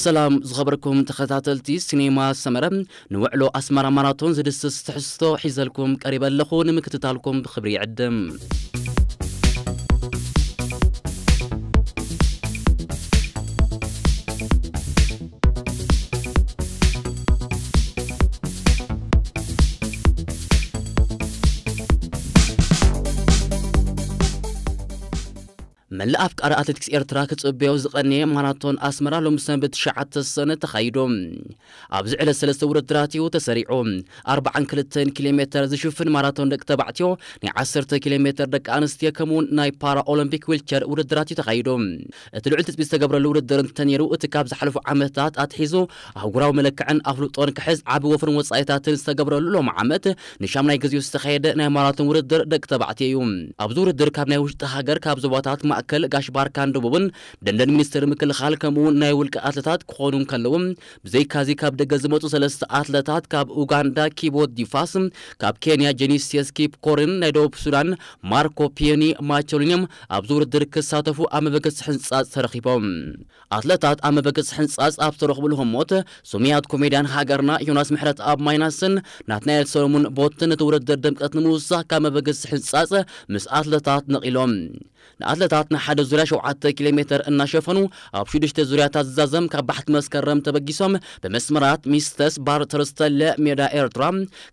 ሰላም ዝኸበርኩም ተኸታተልቲ ሲኔማ ሰመረ፣ ንውዕሎ ኣስመራ ማራቶን ዝድስስ ትሕዝቶ ሒዘልኩም ቀሪበ ኣለኹ። ንምክትታልኩም ብኽብሪ ይዕድም። መላእ ኣፍቃሪ ኣትሌቲክስ ኤርትራ ክጽበዮ ዝቐነየ ማራቶን ኣስመራ ሎሚ ሰንበት ትሽዓተ ሰነ ተኻይዱ። ኣብዚ ዕለት ሰለስተ ውድድራት እዩ ተሰሪዑ። ኣርባዓን ክልተን ኪሎ ሜተር ዝሽፍን ማራቶን ደቂ ተባዕትዮ፣ ናይ ዓሰርተ ኪሎ ሜተር ደቂ ኣንስትዮ፣ ከምኡውን ናይ ፓራ ኦሎምፒክ ዊልቸር ውድድራት እዩ ተኻይዱ። እቲ ልዑል ትጽቢት ዝተገብረሉ ውድድር እንተነይሩ፣ እቲ ካብ ዝሓለፉ ዓመታት ኣትሒዙ ኣህጉራዊ መለክዕን ኣፍልጦን ክሕዝ ዓቢ ወፍርን ወጻኢታትን ዝተገብረሉ ሎም ዓመት ንሻምናይ ግዜኡ ዝተኻየደ ናይ ማራቶን ውድድር ደቂ ተባዕትዮ እዩ። ኣብዚ ውድድር ካብ ናይ ውሽጢ ሃገር፣ ካብ ዞባታት ማእከል፣ ጋሽ ባርካን ደቡብን፣ ደንደን ሚኒስትሪ ምክልኻል፣ ከምኡውን ናይ ውልቀ ኣትለታት ክኾኑ እንከለዉ፣ ብዘይካዚ ካብ ደገ ዝመጹ ሰለስተ ኣትለታት፣ ካብ ኡጋንዳ ኪቦት ዲፋስ፣ ካብ ኬንያ ጀኒሲየስ ኪፕኮርን፣ ናይ ደቡብ ሱዳን ማርኮ ፒዮኒ ማቾሊን እዮም ኣብዚ ውድድር ክሳተፉ ኣብ መበገሲ ሕንጻጽ ተረኺቦም። ኣትለታት ኣብ መበገሲ ሕንጻጽ ኣብ ዝተረኽብሉ ህሞት፣ ስሙያት ኮሜድያን ሃገርና ዮናስ ምሕረትኣብ ማይናስን ናትናኤል ሰሎሙን ቦትን ነቲ ውድድር ድምቀት ንምውሳኽ ካብ መበገሲ ሕንጻጽ ምስ ኣትለታት ነቒሎም። ንኣትለታት ንሓደ ዙርያ ሸውዓተ ኪሎ ሜተር እናሸፈኑ፣ ኣብ ሽዱሽተ ዙርያታት ዝዛዘም ካብ ባሕቲ መስከረም ተበጊሶም፣ ብመስመራት ሚስተስ ባር ተርስተለ ሜዳ ኤርትራ፣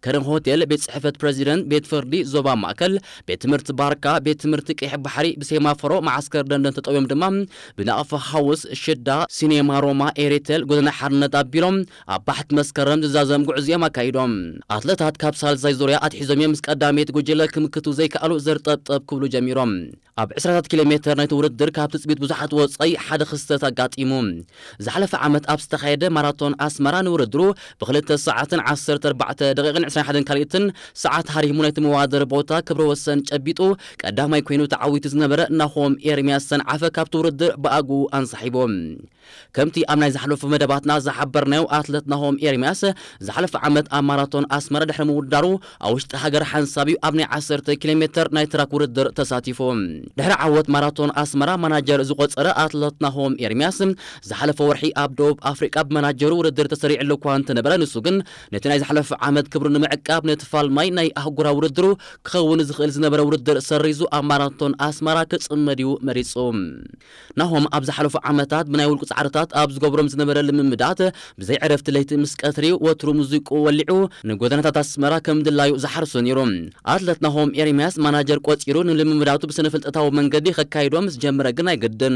ከረን ሆቴል፣ ቤት ጽሕፈት ፕረዚደንት፣ ቤት ፍርዲ ዞባ ማእከል፣ ቤት ትምህርቲ ባርካ፣ ቤት ትምህርቲ ቀይሕ ባሕሪ ብሴማፎሮ መዓስከር ደንደን ተጠውዮም ድማ ብናቕፋ ሃውስ፣ ሽዳ፣ ሲኔማ ሮማ፣ ኤሪቴል፣ ጎደና ሓርነት ኣቢሎም ኣብ ባሕቲ መስከረም ዝዛዘም ጉዕዝኦም ኣካይዶም። ኣትለታት ካብ ሳልሳይ ዙርያ ኣትሒዞም እዮም ምስ ቀዳመይቲ ጉጅለ ክምክቱ ዘይከኣሉ ዘርጠብጠብ ክብሉ ጀሚሮም። ኣብ ዕስራታት ኪሎ ሜተር ናይቲ ውድድር ካብ ትጽቢት ብዙሓት ወጻኢ ሓደ ክስተት ኣጋጢሙ። ዝሓለፈ ዓመት ኣብ ዝተኻየደ ማራቶን ኣስመራ ንውድድሩ ብክልተ ሰዓትን ዓሰርተ ኣርባዕተ ደቂቕን ዕስራን ሓደን ካልኢትን ሰዓት ሃሪሙ ናይቲ መዋደር ቦታ ክብረ ወሰን ጨቢጡ ቀዳማይ ኮይኑ ተዓዊቱ ዝነበረ ናሆም ኤርምያስ ሰንዓፈ ካብቲ ውድድር ብኣግኡ ኣንሳሒቡ። ከምቲ ኣብ ናይ ዝሓለፉ መደባትና ዝሓበርናዮ ኣትለት ናሆም ኤርምያስ ዝሓለፈ ዓመት ኣብ ማራቶን ኣስመራ ድሕሪ ምውዳሩ ኣብ ውሽጢ ሃገር ሓንሳብ እዩ ኣብ ናይ ዓሰርተ ኪሎ ሜተር ናይ ትራክ ውድድር ተሳቲፉ። ድሕሪ ዓወት ማራቶን ኣስመራ ማናጀር ዝቆጸረ ኣትለት ናሆም ኤርምያስ ዝሓለፈ ወርሒ ኣብ ደቡብ ኣፍሪቃ ብመናጀሩ ውድድር ተሰሪዕሉ እኳ እንተነበረ፣ ንሱ ግን ነቲ ናይ ዝሓለፈ ዓመት ክብሩ ንምዕቃብ ነቲ ፋልማይ ናይ ኣህጉራዊ ውድድሩ ክኸውን ዝኽእል ዝነበረ ውድድር ሰሪዙ ኣብ ማራቶን ኣስመራ ክጽመድ እዩ መሪጹ። ናሆም ኣብ ዝሓለፉ ዓመታት ብናይ ውልቁ ጻዕርታት ኣብ ዝገብሮም ዝነበረ ልምምዳት ብዘይ ዕረፍቲ ለይቲ ምስ ቀትሪ ወትሩ ሙዚቁ ወሊዑ ንጎደናታት ኣስመራ ከም ድላዩ ዝሓርሶ ነይሩ። ኣትለት ናሆም ኤርምያስ ማናጀር ቆጺሩ ንልምምዳቱ ብስነ ፍልጠታዊ መንገዲ ከካይዶ ምስ ጀመረ ግን ኣይግድን።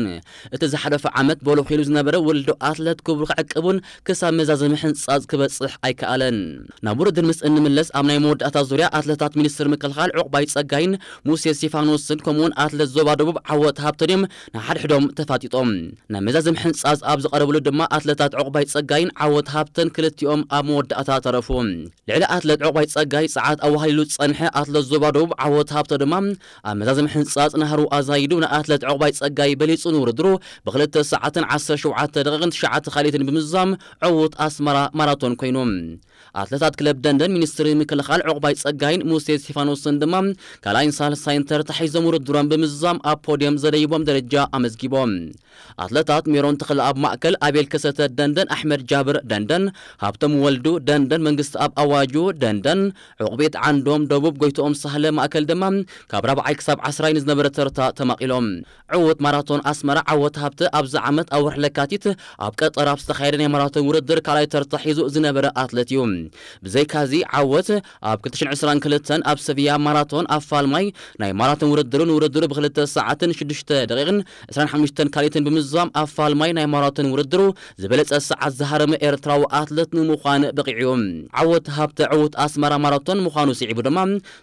እቲ ዝሓለፈ ዓመት በሎ ኺሉ ዝነበረ ውልዶ ኣትለት ክብሩ ክዕቅቡን ክሳብ መዛዘሚ ሕንጻጽ ክበጽሕ ኣይከኣለን። ናብ ውድድር ምስ እንምለስ ኣብ ናይ መወዳእታ ዙርያ ኣትለታት ሚኒስትር ምክልኻል ዑቕባይ ጸጋይን ሙሴ እስቲፋኖስን ከምኡውን ኣትለት ዞባ ደቡብ ዓወት ሃብተን እዮም ንሓድሕዶም ተፋጢጦም። ናብ መዛዘሚ ሕንጻጽ ኣብ ዝቐረብሉ ድማ ኣትለታት ዑቕባይ ጸጋይን ዓወት ሃብተን ክልቲኦም ኣብ መወዳእታ ተረፉ። ልዕሊ ኣትለት ዑቕባይ ጸጋይ ጸዓት ኣዋህሊሉ ዝጸንሐ ኣትለት ዞባ ደቡብ ዓወት ሃብተ ድማ ኣብ መዛዘሚ ሕንጻጽ ናህሩ ኣዛይዱ ንኣትለት ዑቕባይ ጸጋይ በሊጹ ንውድድሩ ብክልተ ሰዓትን ዓሰርተ ሸውዓተ ደቂቕን ትሽዓተ ካልኢትን ብምዝዛም ዕዉት ኣስመራ ማራቶን ኮይኑ። ኣትለታት ክለብ ደንደን ሚኒስትሪ ምክልኻል ዑቕባይ ጸጋይን ሙሴ እስቲፋኖስን ድማ ካልኣይን ሳልሳይን ተርታ ሒዞም ውድድሮም ብምዝዛም ኣብ ፖድየም ዘደይቦም ደረጃ ኣመዝጊቦም። ኣትለታት ሜሮን ተኽለኣብ ማእከል፣ ኣቤል ከሰተ ደንደን፣ ኣሕመድ ጃብር ደንደን፣ ሃብቶም ወልዱ ደንደን፣ መንግስቲ ኣብ ኣዋጁ ደንደን፣ ዕቑቤት ዓንዶም ደቡብ፣ ጎይትኦም ሳህለ ማእከል ድማ ካብ ራብዓይ ክሳብ ዓስራይ ንዝነበረ ተርታ ተማቒሎም። ዕዉት ማራቶን ኣስመራ ዓወት ሃብተ ኣብዚ ዓመት ኣብ ወርሒ ለካቲት ኣብ ቀጠር ኣብ ዝተኻየደ ናይ ማራቶን ውድድር ካልኣይ ተርታ ሒዙ ዝነበረ ኣትለት እዩ። ብዘይካዚ ዓወት ኣብ ክልተ ሽሕን ዕስራን ክልተን ኣብ ሰቪያ ማራቶን ኣብ ፋልማይ ናይ ማራቶን ውድድሩ ንውድድሩ ብክልተ ሰዓትን ሽዱሽተ ደቂቕን ዕስራን ሓሙሽተን ካልኢትን ብምዝዛም ኣብ ፋልማይ ናይ ማራቶን ውድድሩ ዝበለጸ ሰዓት ዝሃረመ ኤርትራዊ ኣትለት ንምዃን በቒዑ። ዓወት ሃብተ ዕዉት ኣስመራ ማራቶን ምዃኑ ስዒቡ ድማ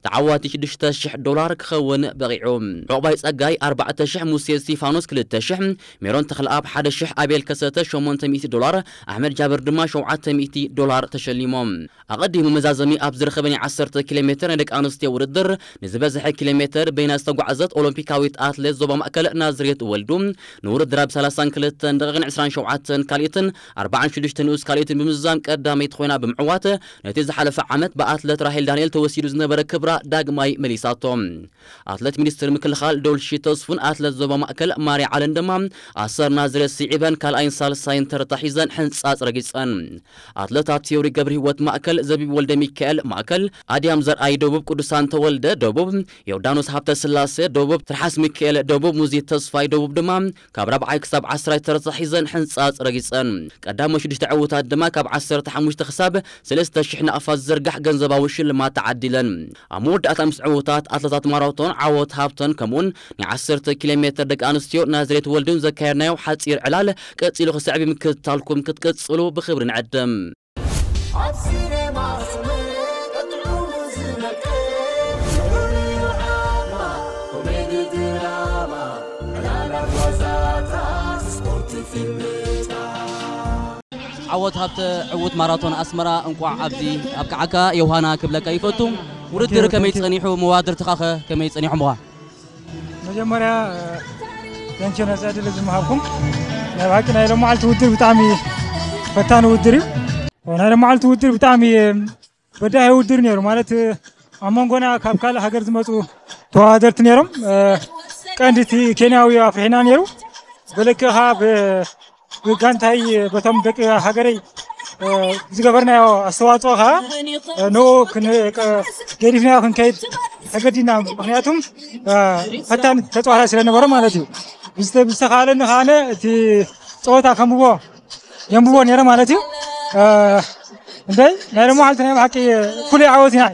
ተዓዋቲ ሽዱሽተ ሽሕ ዶላር ክኸውን በቒዑ። ዑቕባይ ጸጋይ ኣርባዕተ ሽሕ፣ ሙሴ እስቲፋኖስ ክልተ ሽሕ፣ ሜሮን ተኽለኣብ ሓደ ሽሕ፣ ኣቤል ከሰተ ሸሞንተ ሚእቲ ዶላር፣ ኣሕመድ ጃብር ድማ ሸውዓተ ሚእቲ ዶላር ተሸሊሞም። ኣቐዲሙ መዛዘሚ ኣብ ዝረኸበ ናይ ዓሰርተ ኪሎ ሜተር ናይ ደቂ ኣንስትዮ ውድድር ንዝበዝሐ ኪሎ ሜተር በይና ዝተጓዕዘት ኦሎምፒካዊት ኣትሌት ዞባ ማእከል ናዝሬት ወልዱ ንውድድር ኣብ ሰላሳን ክልተን ደቂቕን ዕስራን ሸውዓተን ካልኢትን ኣርባዓን ሽዱሽተ ንኡስ ካልኢትን ብምዝዛም ቀዳመይቲ ኮይና ብምዕዋት ነቲ ዝሓለፈ ዓመት ብኣትለት ራሄል ዳንኤል ተወሲዱ ዝነበረ ክብራ ዳግማይ መሊሳቶ። ኣትለት ሚኒስትሪ ምክልኻል ሙልሺ ተስፉን ኣትለት ዞባ ማእከል ማርያ ዓለን ድማ ኣሰር ናዝሬት ስዒበን ካልኣይን ሳልሳይን ተርታ ሒዘን ሕንጻጽ ረጊጸን። ኣትለታት ቲዮሪ ገብረ ህይወት ማእከል፣ ዘቢብ ወልደ ሚካኤል ማእከል፣ ኣድያም ዘርኣይ ደቡብ፣ ቅዱሳን ተወልደ ደቡብ፣ ዮርዳኖስ ሃብተ ስላሴ ደቡብ፣ ትርሓስ ሚካኤል ደቡብ፣ ሙዚ ተስፋይ ደቡብ ድማ ካብ ራብዓይ ክሳብ ዓስራይ ተርታ ሒዘን ሕንጻጽ ረጊጸን። ቀዳሞት ሽዱሽተ ዕዉታት ድማ ካብ ዓሰርተ ሓሙሽተ ክሳብ ሰለስተ ሽሕ ናቕፋ ዝዝርጋሕ ገንዘባዊ ሽልማት ተዓዲለን። ኣብ መወዳእታ ምስ ዕዉታት ኣትለታት ማራቶን ዓወት ሃብተን ከምኡውን ናይ ዓሰርተ ኪሎ ሜትር ደቂ ኣንስትዮ ናዝሬት ወልድን ዘካየድናዮ ሓጺር ዕላል ቀጺሉ ክስዕብ ምክትታልኩም ክትቅጽሉ ብኽብሪ ንዕድም። ኣብ ሲኔማ ዝመቀ ጥዑሙ ዝመቀ ፍሉይ ዓማ ኮሜዲ ድራማ ዕላላት ዋዛታት ስፖርት ፊልም ጣ ዓወት ሃብተ ዕዉት ማራቶን ኣስመራ እንቋዕ ኣብዚ ኣብቅዓካ ዮሃና ክብለካ ይፈቱ። ውድድር ከመይ ጸኒሑ? መዋድርትኻኸ ከመይ ጸኒሖምኻ? መጀመርያ ተንኪ ነዚ ዕድል እዚ ምሃብኩም። ናይ ብሓቂ ናይ ሎማዓልቲ ውድድር ብጣዕሚ ፈታኒ ውድድር እዩ። ናይ ሎማዓልቲ ውድድር ብጣዕሚ በዳሂ ውድድር ነይሩ። ማለት ኣብ መንጎና ካብ ካልእ ሃገር ዝመፁ ተወዳደርቲ ነይሮም። ቀንዲ እቲ ኬንያዊ ኣፍሪሕና ነይሩ። ብልክኻ ብ ብጋንታይ በቶም ደቂ ሃገረይ ዝገበርናዮ ኣስተዋፅኦ ከዓ ንኡ ገዲፍናዮ ክንከይድ ተገዲና። ምክንያቱም ፈታን ተፃዋታይ ስለነበረ ማለት እዩ። ብዝተኻለኒ ከዓነ እቲ ፀወታ ከምዎ የንብቦ ነይረ ማለት እዩ። እንደይ ናይ ሎማዓልቲ ናይ ብሓቂ ፍሉይ ዓወት ኢና።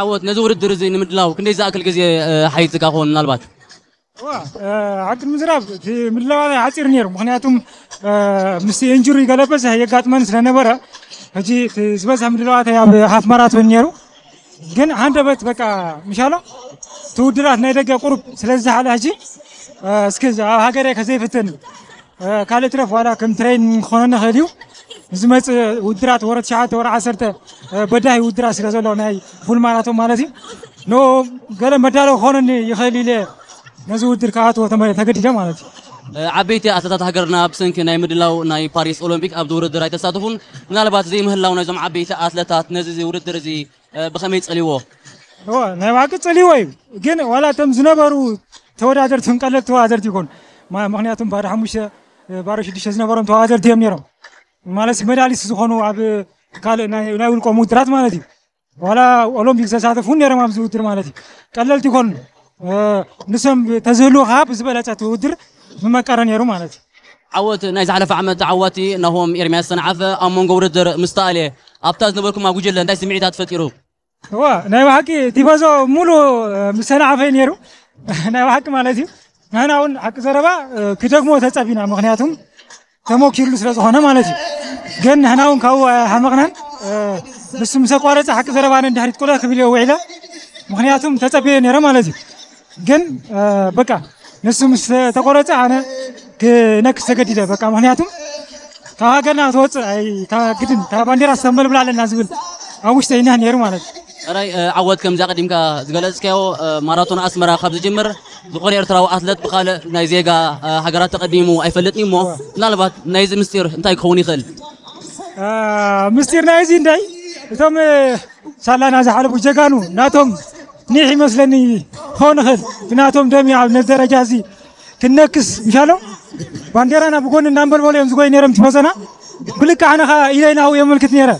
ዓወት ነዚ ውድድር እዚ ንምድላው ክንደይ ዝኣክል ግዜ ሓይፅካ ክኸውን ምናልባት? እዋ፣ ሓቂ ንምዝራብ እቲ ምድላዋት ሓፂር ነይሩ። ምክንያቱም ምስቲ ኢንጁሪ ገለበስ የጋጥመን ስለነበረ ሕጂ እቲ ዝበዝሐ ምድላዋት ኣብ ሃፍ ማራቶን ነይሩ። ግን ሃንደበት በቃ ምሻሎ እቲ ውድራት ናይ ደገ ቁሩብ ስለ ዝሓለ ሕጂ እስኪ ኣብ ሃገረ ከዘይፍትን ካልእ ትረፍ ዋላ ከም ትሬን ክኾነና ክእል እዩ። ንዝመፅእ ውድራት ወረ ትሽዓተ ወረ ዓሰርተ በዳሂ ውድራት ስለ ዘሎ ናይ ፉል ማራቶን ማለት እዩ። ንኡ ገለ መዳለዊ ክኾነኒ ይኽእል ኢለ ነዚ ውድድር ክኣትዎ ተመ- ተገዲደ ማለት እዩ። ዓበይቲ ኣትለታት ሃገርና ብሰንኪ ናይ ምድላው ናይ ፓሪስ ኦሎምፒክ ኣብዚ ውድድር ኣይተሳተፉን። ምናልባት ዘይምህላው ናይዞም ዓበይቲ ኣትለታት ነዚ ውድድር እዚ ብኸመይ ጸልይዎ? እወ፣ ናይ ብሓቂ ጸልይዎ እዩ። ግን ዋላ እቶም ዝነበሩ ተወዳደርቲ ቀለል ተወዳደርቲ ይኾኑ። ማ- ምክንያቱም ባዶ ሓሙሽተ ባዶ ሽዱሽተ ዝነበሮም ተወዳደርቲ እዮም ነይሮም። ማለት መዳሊስት ዝኾኑ ኣብ ካልእ ናይ ናይ ውልቆም ውድራት ማለት እዩ። ዋላ ኦሎምፒክ ዝተሳተፉ እውን ነይሮም ኣብዚ ውድድር ማለት እዩ። ቀለልቲ ይኮኑ። ንሶም ተዝህልዉ ከዓ ብዝበለፀ እቲ ውድድር ምመቀረ ነይሩ ማለት እዩ። ዓወት ናይ ዝሓለፈ ዓመት ተዓዋቲ ናሆም ኤርሚያስ ሰንዓፈ ኣብ መንጎ ውድድር ምስ ተኣልየ ኣብታ ዝነበርኩም ኣብ ጉጅለ እንታይ ስምዒታት ፈጢሩ? እዋ ናይ ብሓቂ ቲፎዞ ሙሉ ምስ ሰንዓፈ እዩ ነይሩ። ናይ ብሓቂ ማለት እዩ። ንሕና እውን ሓቂ ዘረባ ክደግሞ ተፀቢና ምክንያቱም ተሞኪርሉ ስለ ዝኾነ ማለት እዩ። ግን ንሕና እውን ካብኡ ኣይሓመቕናን። ንሱ ምስ ኣቋረፀ ሓቂ ዘረባ ኣነ እንድሕሪት ቁለ ክብል እየ ውዒለ። ምክንያቱም ተፀቢየ ነይረ ማለት እዩ። ግን በቃ ንሱ ምስ ተቆረፀ ኣነ ክነክስ ተገዲደ። በቃ ምክንያቱም ካብ ሃገርና ክትወፅእ ኣይታ ግድን እታ ባንዴራ ክተንበልብል ኣለና ዝብል ኣብ ውሽጠይ እኒህ ነይሩ ማለት እዩ። ራይ ዓወት ከምዚ ኣቐዲምካ ዝገለፅካዮ ማራቶን ኣስመራ ካብ ዝጅምር ዝኾነ ኤርትራዊ ኣትለት ብኻልእ ናይ ዜጋ ሃገራት ተቐዲሙ ኣይፈልጥን እሞ ምናልባት ናይዚ ምስጢር እንታይ ክኸውን ይኽእል? ምስጢር ናይዚ እንታይ እቶም ሳላና ዝሓለፉ ጀጋኑ ናቶም ኒሕ ይመስለኒ ክኸውን ይኽእል። ብናቶም ደም ኣብ ነዚ ደረጃ እዚ ክንነክስ ምሻሎም ባንዴራና ብጎኒ እናንበልበሉ እዮም ዝጎይ ነይሮም ቲፎዞና። ብልክዕ ኣነ ከዓ ኢደይ ናብኡ የመልክት ነይረ።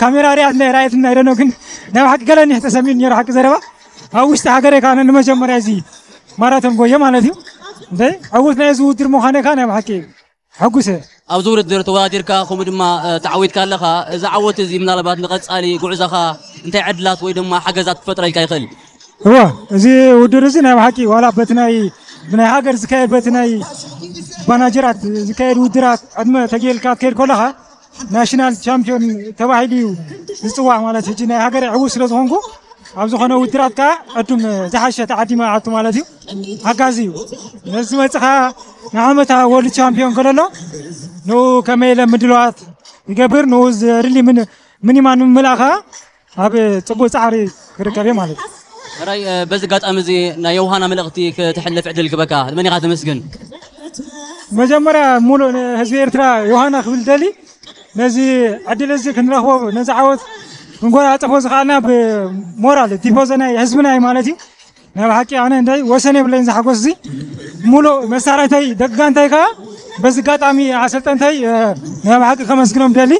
ካሜራ ሪኣትና ረኣየትና ይደኖ ግን ናይ ብሓቂ ገለ ኒሕ ተሰሚዑ ነይሩ ሓቂ ዘረባ። ኣብ ውሽጢ ሃገረይ ከዓ ንመጀመርያ እዚ ማራቶን ጎየ ማለት እዩ። እንተ ዕውት ናይ እዚ ውድድር ምዃነ ከዓ ናይ ብሓቂ ሕጉሰ። ኣብዚ ውድድር ተወዳዲርካ ከምኡ ድማ ተዓዊትካ ኣለኻ። እዚ ዓወት እዚ ምናልባት ንቐፃሊ ጉዕዞኻ እንታይ ዕድላት ወይ ድማ ሓገዛት ክፈጥረልካ ይኽእል? እወ፣ እዚ ውድድር እዚ ናይ ብሓቂ ዋላ በቲ ናይ ብናይ ሃገር ዝካየድ በቲ ናይ ባናጀራት ዝካየድ ውድራት ዕድመ ተጌልካ ትከይድ ከለኻ ናሽናል ቻምፒዮን ተባሂሉ እዩ ዝፅዋዕ ማለት ሕጂ ናይ ሃገር ዕዉት ስለ ዝኾንኩ ኣብ ዝኾነ ውድራት ከዓ ዕዱም ዝሓሸ ተዓዲመ ኣቱ ማለት እዩ። ሓጋዚ እዩ። ነዚ መፅኻ ንዓመታ ወርልድ ቻምፒዮን ከለሎ ንኡ ከመይ ኢለ ምድለዋት ይገብር ንኡ ዘድሊ ምን ምኒማን ምምላእኻ ኣብ ፅቡቅ ፃዕሪ ክርከብ እየ ማለት እዩ። ራይ በዚ ኣጋጣሚ እዚ ናይ የውሃና መልእኽቲ ክትሕልፍ ዕድል ክበካ ንመን ኢኻ ተመስግን? መጀመርያ ሙሉእ ንህዝቢ ኤርትራ ዮሃና ክብል ደሊ ነዚ ዕድል እዚ ክንረኽቦ ነዚ ዓወት ክንጎናፀፎ ዝኸኣልና ብሞራል ቲፎዞ ናይ ህዝብና እዩ ማለት እዩ። ናይ ብሓቂ ኣነ እንታይ ወሰን የብለይን ዝሓጎስ እዚ። ሙሉእ መሳርሕተይ ደቂ ጋንታይ ከዓ በዚ ኣጋጣሚ ኣሰልጠንተይ ናይ ብሓቂ ከመስግኖም ደሊ።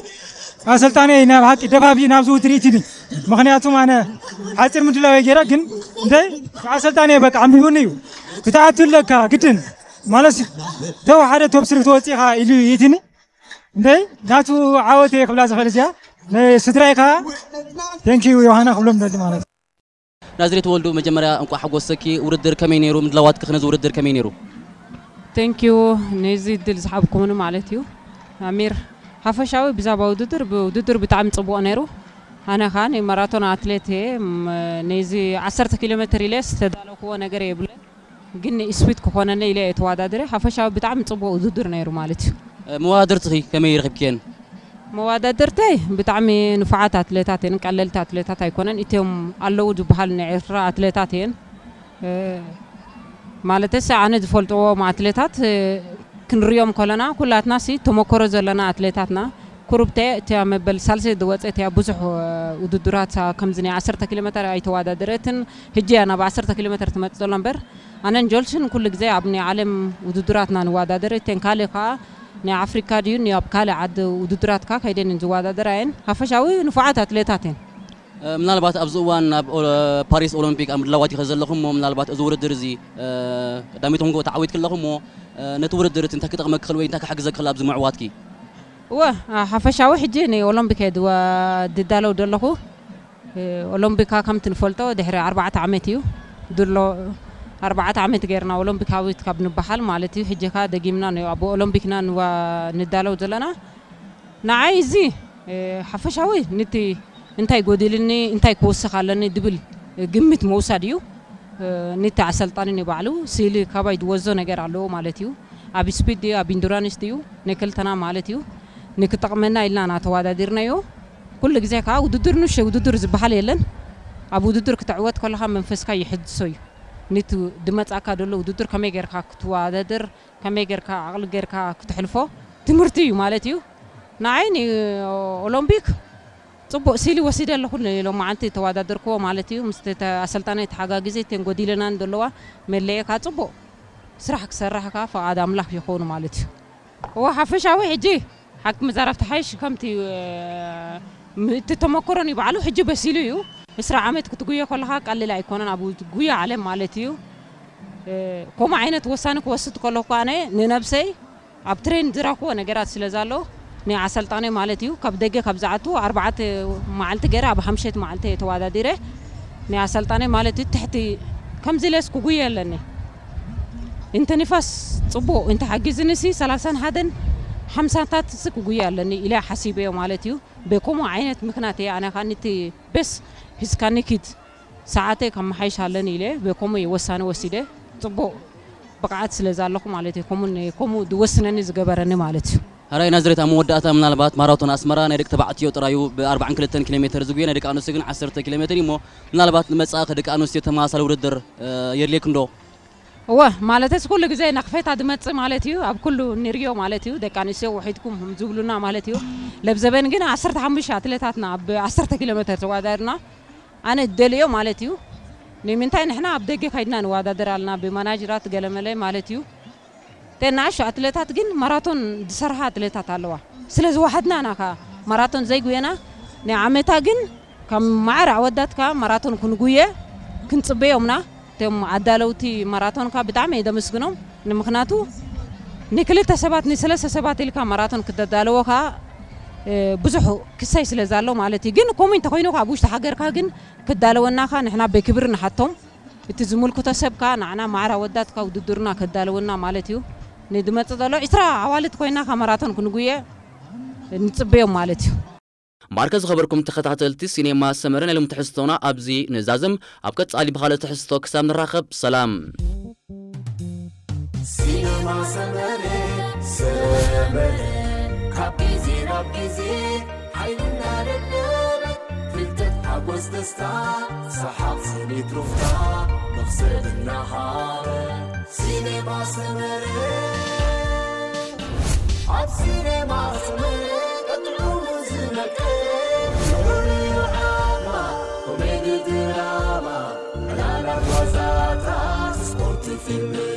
ኣሰልጣነይ ናይ ብሓቂ ደፋፊ ናብዚ ውድድር ኢትኒ። ምክንያቱም ኣነ ሓፂር ምድላው ገይረ ግን እንታይ ኣሰልጣነይ በቃ ኣንቢቡኒ እዩ። ክትኣቱ ኣለካ ግድን ማለት ተው ሓደ ቶፕ ስሪ ተወፂኻ ኢሉ ኢትኒ። እንታይ ናቱ ዓወት እየ ክብላ ዝኽእል እዚኣ ንስድራይ ከዓ ቴንኪዩ ዮሃና ክብሎም ደሊ ማለት። ናዝሬት ወልዱ፣ መጀመርያ እንኳዕ ሓጎሰኪ። ውድድር ከመይ ነይሩ? ምድላዋትኪ ነዚ ውድድር ከመይ ነይሩ? ቴንኪዩ ነዚ እድል ዝሃብኩምኒ ማለት እዩ። ኣሚር ሓፈሻዊ ብዛዕባ ውድድር ብውድድር ብጣዕሚ ፅቡቕ ነይሩ። ኣነ ከዓ ናይ ማራቶን ኣትሌት እየ። ነዚ ዓሰርተ ኪሎ ሜትር ኢለ ዝተዳለኩዎ ነገር የብለ ግን ስዊት ክኾነኒ ኢለ እየ ተዋዳድረ። ሓፈሻዊ ብጣዕሚ ፅቡቕ ውድድር ነይሩ ማለት እዩ። መዋድርትኺ ከመይ ረኺብክየን? መዋዳድርተይ ብጣዕሚ ንፉዓት ኣትሌታት እየን፣ ቀለልቲ ኣትሌታት ኣይኮነን። እትዮም ኣለዉ ዝበሃል ናይ ኤርትራ ኣትሌታት እየን። ማለተስ ኣነ ዝፈልጥዎም ኣትሌታት ክንሪኦም ከለና ኩላትና ሲ ተመክሮ ዘለና ኣትሌታትና። ኩሩብተ እቲያ መበል ሳልሰይ ዝወፀ እቲያ ብዙሕ ውድድራት ከምዚ ናይ ዓሰርተ ኪሎ ሜትር ኣይተዋዳደረትን። ሕጂ እያ ናብ ዓሰርተ ኪሎ ሜትር ትመፅእ ዘሎ እምበር ኣነን ጆልስን ኩሉ ግዜ ኣብ ናይ ዓለም ውድድራትና ንወዳደር እተን ካልእ ከዓ ናይ ኣፍሪካ ድዩ ኣብ ካልእ ዓዲ ውድድራት ከዓ ከይደን ዝወዳደራ እየን። ሓፈሻዊ ንፉዓት ኣትሌታት እየን። ምናልባት ኣብዚ እዋን ናብ ፓሪስ ኦሎምፒክ ኣብ ምድላዋት ኢኸ ዘለኹ እሞ ምናልባት እዚ ውድድር እዚ ቀዳመይቲ ኮንጎ ተዓዊትኪ ኣለኹ እሞ ነቲ ውድድር እቲ እንታይ ክጠቕመኪ ክእል ወይ እንታይ ክሕግዘኪ ክእል ኣብዚ ምዕዋትኪ? እወ ሓፈሻዊ ሕጂ ንኦሎምፒክ እየ ዝዳለው ዘለኹ። ኦሎምፒካ ከምቲ ንፈልጦ ድሕሪ ኣርባዕተ ዓመት እዩ ድሎ ኣርባዕተ ዓመት ገይርና ኦሎምፒካዊት ካብ ንበሃል ማለት እዩ። ሕጂ ከዓ ደጊምና ኣብ ኦሎምፒክና ንዳለው ዘለና። ንዓይ እዚ ሓፈሻዊ ንቲ እንታይ ጎዲልኒ እንታይ ክወስኽ ኣለኒ ድብል ግምት መውሳድ እዩ። ንቲ ኣሰልጣኒ ንባዕሉ ስኢሊ ካባይ ዝወዞ ነገር ኣለዎ ማለት እዩ። ኣብ ስፒድ ድዩ ኣብ ኢንዱራንስ ድዩ ንክልተና ማለት እዩ። ንክጠቕመና ኢልና ኢና ተዋዳዲርናዮ። ኩሉ ግዜ ከዓ ውድድር ንእሽተይ ውድድር ዝበሃል የለን። ኣብ ውድድር ክትዕወት ከለኻ መንፈስካ ይሕድሶ እዩ። ንቲ ድመፃካ ዘሎ ውድድር ከመይ ጌርካ ክትወዳደር ከመይ ጌርካ ዓቕሊ ጌርካ ክትሕልፎ ትምህርቲ እዩ ማለት እዩ። ንዓይ ንኦሎምፒክ ፅቡቅ ሲሊ ወሲደ ኣለኹ። ሎም መዓልቲ ተወዳደርክዎ ማለት እዩ ምስ ኣሰልጣናይ ተሓጋጊዘ እተን ጎዲለናን ዘለዋ መለየ ከዓ ፅቡቅ ስራሕ ክሰርሕ ከዓ ፈቃድ ኣምላኽ ይኸውን ማለት እዩ። እወ ሓፈሻዊ ሕጂ ሓቂ መዛረብቲ ሓይሽ ከምቲ እቲ ተመክሮን እዩ ባዕሉ ሕጂ በሲሉ እዩ። ዕስራ ዓመት ክትጉየ ከለኻ ቀሊል ኣይኮነን ኣብ ጉያ ዓለም ማለት እዩ። ከምኡ ዓይነት ወሳኒ ክወስድ ከለኹ ኣነ ንነብሰይ ኣብ ትሬን ዝረኽቦ ነገራት ስለ ዘሎ ናይ ኣሰልጣኒ ማለት እዩ ካብ ደገ ካብ ዝኣቱ ኣርባዕተ መዓልቲ ገይረ ኣብ ሓምሸት መዓልቲ እየ ተወዳዲረ። ናይ ኣሰልጣኒ ማለት እዩ ትሕቲ ከምዚ ኢለስ ክጉየ ኣለኒ እንተ ንፋስ ፅቡቅ እንተ ሓጊዝንሲ ሰላሳን ሓደን ሓምሳታት ክጉየ ኣለኒ ኢለ ሓሲበዮ ማለት እዩ። ብከምኡ ዓይነት ምክንያት እየ ኣነ ከዓ ንቲ በስ ሒዝካኒ ኪድ ሰዓተይ ከመሓይሽ ኣለኒ ኢለ ብከምኡ እየ ወሳኒ ወሲደ። ፅቡቅ ብቕዓት ስለ ዘለኹ ማለት እዩ ከምኡ ከምኡ ዝወስነኒ ዝገበረኒ ማለት እዩ። ሕራይ ናዝሬት ኣብ መወዳእታ ምናልባት ማራቶን ኣስመራ ናይ ደቂ ተባዕትዮ ጥራዩ ብ ኣርባዓን ክልተን ኪሎ ሜትር ዝጉየ ናይ ደቂ ኣንስትዮ ግን ዓሰርተ ኪሎ ሜትር እሞ ምናልባት ንመጻእኺ ደቂ ኣንስትዮ ተመሳሳሊ ውድድር የድልየክን ዶ? እወ ማለተስ ኩሉ ግዜ ነኽፈታ ዝመጽእ ማለት እዩ ኣብ ኩሉ ንርዮ ማለት እዩ ደቂ ኣንስትዮ ውሒድኩም ዝብሉና ማለት እዩ። ለብዘበን ግን ዓሰርተ ሓሙሽተ ኣትሌታትና ኣብ ዓሰርተ ኪሎ ሜትር ተወዳዲርና ኣነ ዝደልዮ ማለት እዩ። ንምንታይ ንሕና ኣብ ደገ ካይድና ንወዳደር ኣለና ብማናጅራት ገለመለ ማለት እዩ። ተናሽ ኣትሌታት ግን ማራቶን ዝሰርሓ ኣትሌታት ኣለዋ። ስለ ዝወሓድና ኢና ከ ማራቶን ዘይጉየና ናይ ዓመታ ግን ከም ማዕረ ኣወዳት ከ ማራቶን ክንጉየ ክንጽበዮምና እቶም ኣዳለውቲ ማራቶን ከ ብጣዕሚ እየ ደመስግኖም። ንምክንያቱ ንክልተ ሰባት ንሰለስተ ሰባት ኢልካ ማራቶን ክተዳለዎ ከ ብዙሕ ክሳይ ስለ ዛሎ ማለት እዩ። ግን ከምኡ እንተኮይኑ ከ ኣብ ውሽጢ ሃገርካ ግን ክዳለወና ከ ንሕና ብክብሪ ንሓቶም። እቲ ዝምልክቶ ሰብ ከኣ ንዓና ማዕረ ኣወዳት ካብ ውድድርና ከዳልወና ማለት እዩ። ንድመጽእ ዘሎ ዒስራ ኣዋልድ ኮይና ካብ ማራቶን ክንጉየ ንጽበዮም ማለት እዩ። እምበኣርከ ዝኸበርኩም ተኸታተልቲ ሲኔማ ሰመረ ናይ ሎም ትሕዝቶና ኣብዚ ንዛዘም ኣብ ቀጻሊ ብኻልእ ትሕዝቶ ክሳብ ንራኸብ ሰላም። ሲኔማ ሰመረ ሰመረ ካብ ግዜ ናብ ግዜ ሓይልና ደለበ ፍልጠት ሓጎስ ደስታ ሰሓቕ ስኒት ሩፍታ መኽሰብ እናሃበ ሲኔማ ሰመረ ኣብ ሲኔማ ሰመረ ቀጥዑ ዝነቀ ዝኽሪ ዓማ ኮሜዲ ድራማ ዕላላት ዛታ ስፖርት ፊልም